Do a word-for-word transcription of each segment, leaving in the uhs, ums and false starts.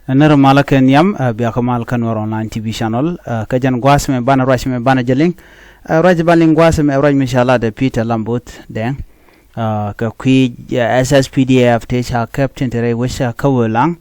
Nɛr malä kɛ nhiam, ɛ, bia kä mal kä Nuɛr Online T V channel, ɛ, kä jɛn gua̱a̱th mɛ banɛ ruac mɛ banɛ jɛ liŋ. Ɛ, ruac banɛ liŋ gua̱a̱th mɛ ruac mi ca lat ɛ Peter Lambert Deng. Ɛ, kɛ kui̱, ɛ, S S P D F tëë ca kɛp tin te rɛy wec kä Wëëlaŋ.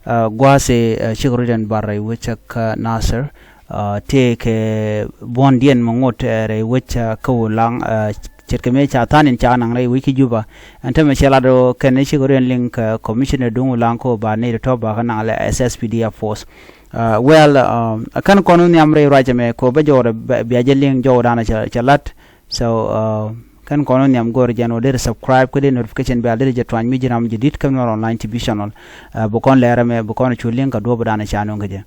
Ɛ, gua̱a̱th ɛ, ɛ, cikɛ rɔ̱diɛn bar rɛy wec kä Nasir. Ɛ, tëë kɛ buɔ̱ndiɛn mi ŋot, ɛ, rɛy wec kä Wëëlaŋ, ɛ, ce̱tkɛ mëë ca tha̱a̱n in ca naŋ rɛy wec kä Juba. Ɛn täämɛ cɛ lat ɣöö kɛn i̱ cikɛ rɔ̱diɛn liŋ kɛ commissioner duŋ Wëëlaŋ kɛ ɣöö ba nɛy ti tɔ̱ ba kɛ naŋ lɛ S S P D F force. Ɛ, well, ɛ, kɛn kɔn wä nhiam rɛy ruac ɛmɛ kɛ ɣöö bä jɔwdɛ bia jɛ liŋ jɔwdan cɛ, cɛ lat. So, ɛ, kɛn kɔn wä nhiam go̱o̱r jɛn ɣöö deri subscribe kä deri notification bell deri jɛ tuany mi ji̱ ram jɛ di̱t kä Nuɛr Online T V channel. Ɛ, bi kɔn lɛr ɛmɛ bi kɔn cu liŋ kɛ duɔ̱ɔ̱pdan ca nöŋ kä jɛ.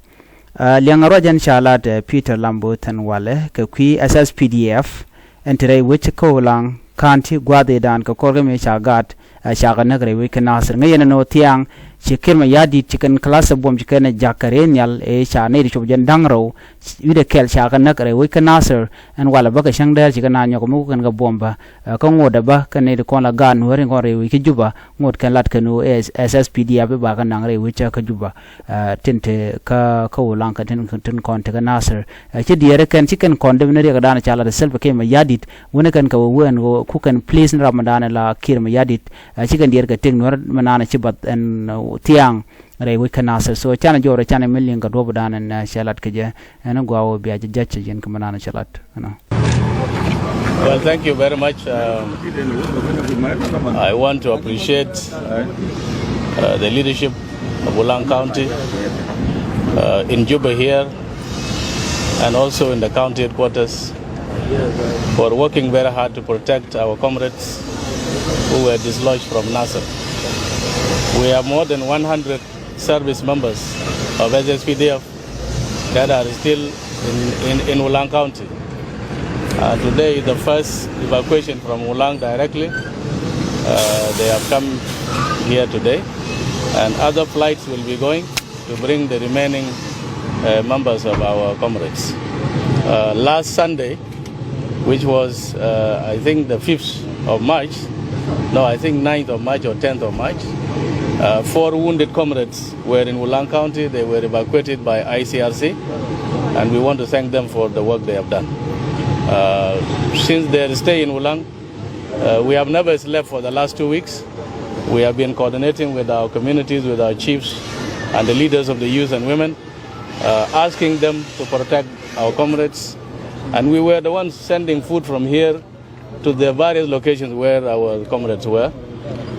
Ɛ, liɛŋɛ ruac ɛn ca lat, ɛ, Peter Lambert ɛn walɛ kɛ kui̱ S S P D F ɛn te rɛy wec kä Wëëlaŋ County gua̱a̱th ëëdan kɛ kɔr kä mëë ca gaat, ɛ, cakɛ näk rɛy wec kä Nasir. Ŋäc yɛn ɛn ɣöö thiaŋ ci Kiir Mayardit ci kɛn cluster bomb ci kɛn ɛ ja̱k kɛ rɛy nhial ëë ca nɛy ti cop jɛn da̱ŋ rɛw wi̱cdɛ kɛl cakɛ näk rɛy wec kä Nasir. Ɛn walɛ bä kɛ cäŋ däär ci kɛn a nyɔk mi ku kɛn kɛ bomb bä, ɛ, kä ŋotdɛ bä kɛn nɛy ti kɔn la gaat Nuääri kɔn rɛy wec kä Juba. Ŋot kɛn lat kɛn ɣöö S S P D F i̱ ba kɛ naŋ rɛy wec kä Juba. Ɛ, tin te kä, kä Wëëlaŋ kɛ tin, tin kɔn te kä Nasir. Ɛ, ci diɛɛri kɛn ci kɛn kɔn dee bi ni riɛkdan ca lat Salva Kiir Mayardit. Wänɛ kɛn kɛ wä wee ɛn ɣöö ku kɛn please ni ram mi da̱a̱n la Kiir Mayardit. Ɛ, ci kɛn diɛɛri kɛ tëk Nuɛr mi naan ci bath ɛn, ɛ, thiaŋ rɛy wec kä Nasir. So canɛ jɔwdɛ canɛ mi liŋ kɛ duɔ̱ɔ̱pdan ɛn, ɛ, cɛ lat kɛ jɛ. Ɛn gua̱a̱ wä bia jɛ judge yɛn kɛ mi naan cɛ lat. Ɛnɔ. Well, thank you very much. Um, I want to appreciate, uh, the leadership of Wëëlaŋ County, uh, in Juba here and also in the county headquarters for working very hard to protect our comrades who were dislodged from Nasir. We have more than one hundred service members of S S P D F that are still in, in, in Wëëlaŋ County. Uh, today is the first evacuation from Wëëlaŋ directly. Uh, they have come here today, and other flights will be going to bring the remaining, uh, members of our comrades. Uh, last Sunday, which was, uh, I think, the fifth of March, no, I think ninth of March or tenth of March, uh, four wounded comrades were in Wëëlaŋ County. They were evacuated by I C R C, and we want to thank them for the work they have done. Uh, since their stay in Wëëlaŋ, uh, we have never slept for the last two weeks. We have been coordinating with our communities, with our chiefs, and the leaders of the youth and women, uh, asking them to protect our comrades. And we were the ones sending food from here to the various locations where our comrades were.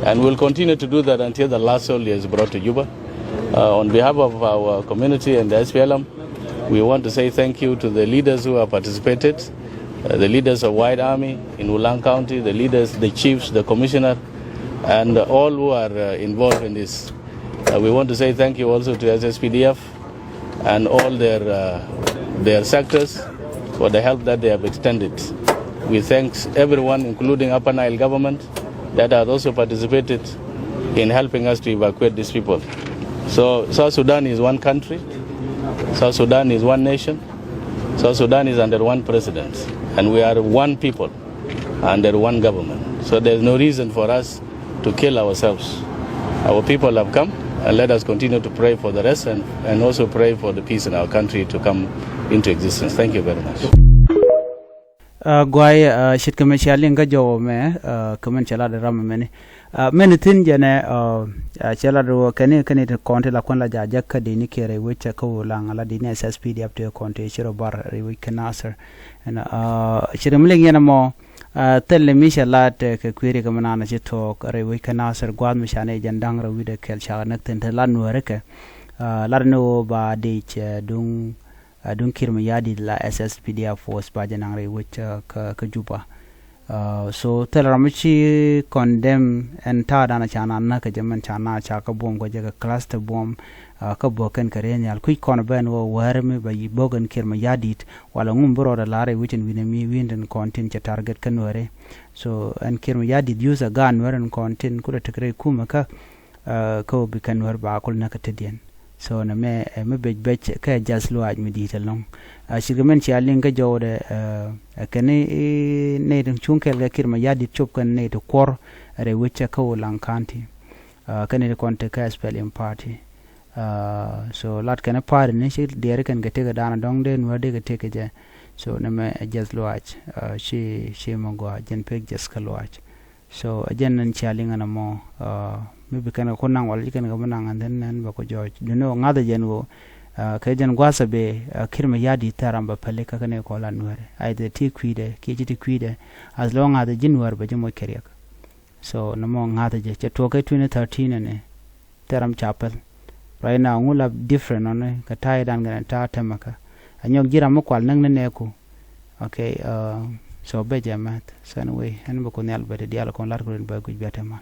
And we'll continue to do that until the last soldier is brought to Juba. Uh, on behalf of our community and the S P L M, we want to say thank you to the leaders who have participated, uh, the leaders of White Army in Wëëlaŋ County, the leaders, the chiefs, the commissioner, and all who are, uh, involved in this. Uh, we want to say thank you also to S S P D F and all their, uh, their sectors for the help that they have extended. We thank everyone, including Upper Nile government, that has also participated in helping us to evacuate these people. So South Sudan is one country. South Sudan is one nation. South Sudan is under one president, and we are one people under one government. So there's no reason for us to kill ourselves. Our people have come, and let us continue to pray for the rest and, and also pray for the peace in our country to come into existence. Thank you very much. Ɛ, guay, ɛ, ce̱tkɛ mɛ cia liŋ kä jɔw mɛ, ɛ, kɛ mɛn cɛ lat ram mɛni. Ɛ, mɛni thi̱n jɛnɛ, ɛ, ɛ, cɛ lat wä kɛni, kɛni ti kɔn ti la kuɛn la ja̱ jäk kä dini kiɛ rɛy wec kä Wëëlaŋ la dini S S P D F ti kɔn ti ci rɔ bar rɛy wec kä Nasir. Ɛn, ɛ, ce̱tkɛ mi liŋ yɛn mɔ, ɛ, thil mi cɛ lat, ɛ, kɛ kui̱ ri kɛ mi naan ci thuɔɔk rɛy wec kä Nasir gua̱a̱th mi ca nɛ jɛn da̱ŋ rɛw wi̱cdɛ kɛl ca näk thi̱n ti la Nuääri kɛ. Ɛ, lat ni wä ba dec, ɛ, duŋ, ɛ, duŋ Kiir Mayardit la S S P D F force ba jɛ naŋ rɛy wec, ɛ, kä, kä Juba. Ɛ, so thil ram mi ci condemn ɛn ta̱a̱ dan ca na näk kɛ jɛ mɛn ca na ca kä buɔm kɛ jɛ kɛ cluster buɔm, ɛ, kä bök kɛn kɛ rɛy nhial kui̱c kɔn ben wä wäär mi ba yi bök ɛn Kiir Mayardit wala ŋum bi rɔɔdɛ la̱r rɛy wec ɛn wi̱n ɛmi wi̱n den kɔn tin cɛ target kä Nuääri. So ɛn Kiir Mayardit use ɛ gaat Nuääri ɛn kɔn tin kulɛ tek rɛy kumɛ kä, ɛ, kä wä bi kɛn Nuäär ba kul näk kä tetdiɛn. So nɛ mɛ, ɛ, mi bec bec kɛ jath luaac mi di̱i̱t ɛlɔ̱ŋ. Ɛ, ce̱tkɛ mɛn cia liŋ kä jɔwdɛ, ɛ, ɛ, kɛn i̱ nɛy ti cuŋ kɛɛl kɛ Kiir Mayardit cop kɛn nɛy ti kuɔr rɛy wec kä Wëëlaŋ County. Ɛ, kɛn i̱ ti kɔn tek kä S P L M party. Uh, so lat kɛn party ni ci diɛɛri kɛn kɛ tëk kɛ da̱a̱n dɔ̱ŋ dee nuäär dee kɛ tëk kɛ jɛ. So ni mɛ ɛ jɛth luaac, uh, ci ci mɛ gɔaa jɛn pek jɛth kɛ luaac. So ɛ jɛn ni cia liŋ ɛn ɛmɔ, uh, mi bi kɛn kɛ kun naŋ wal ci kɛn kɛ bi naŋ ɛn thin nɛn bɛ kɛ jɔɔc duni ɔ ŋa̱th ɛ jɛn ɣöö, uh, kɛ jɛn gua̱a̱th ɛ bee, uh, kir mɛ ya̱a̱ di̱t thɛr ram bɛ päli kä kɛn kɛ kɔn la nuäärɛ. Ai thɛ ti kui̱dɛ kiɛ ci ti kui̱dɛ. As long as ɛ ji̱ nuäär bɛ ji̱ moc kɛ riɛk. So ni mɔ ŋa̱th ɛ jɛ cɛ tuɔɔk kɛ twenty thirteen ɛn ɛ thɛr ram ca päl. Right now ŋu la different ɔni kɛ ta̱a̱ idan kɛn ta̱a̱ tɛmɛ kä. A nyɔk ji̱ ram mi kual näk ni nɛɛku. Okay, uh, so bɛ jɛ mɛth. So anyway, ɛn bɛ ku nhial bɛ ti diaal kɔn lat ku rin bɛ guic bɛ tɛmɛ.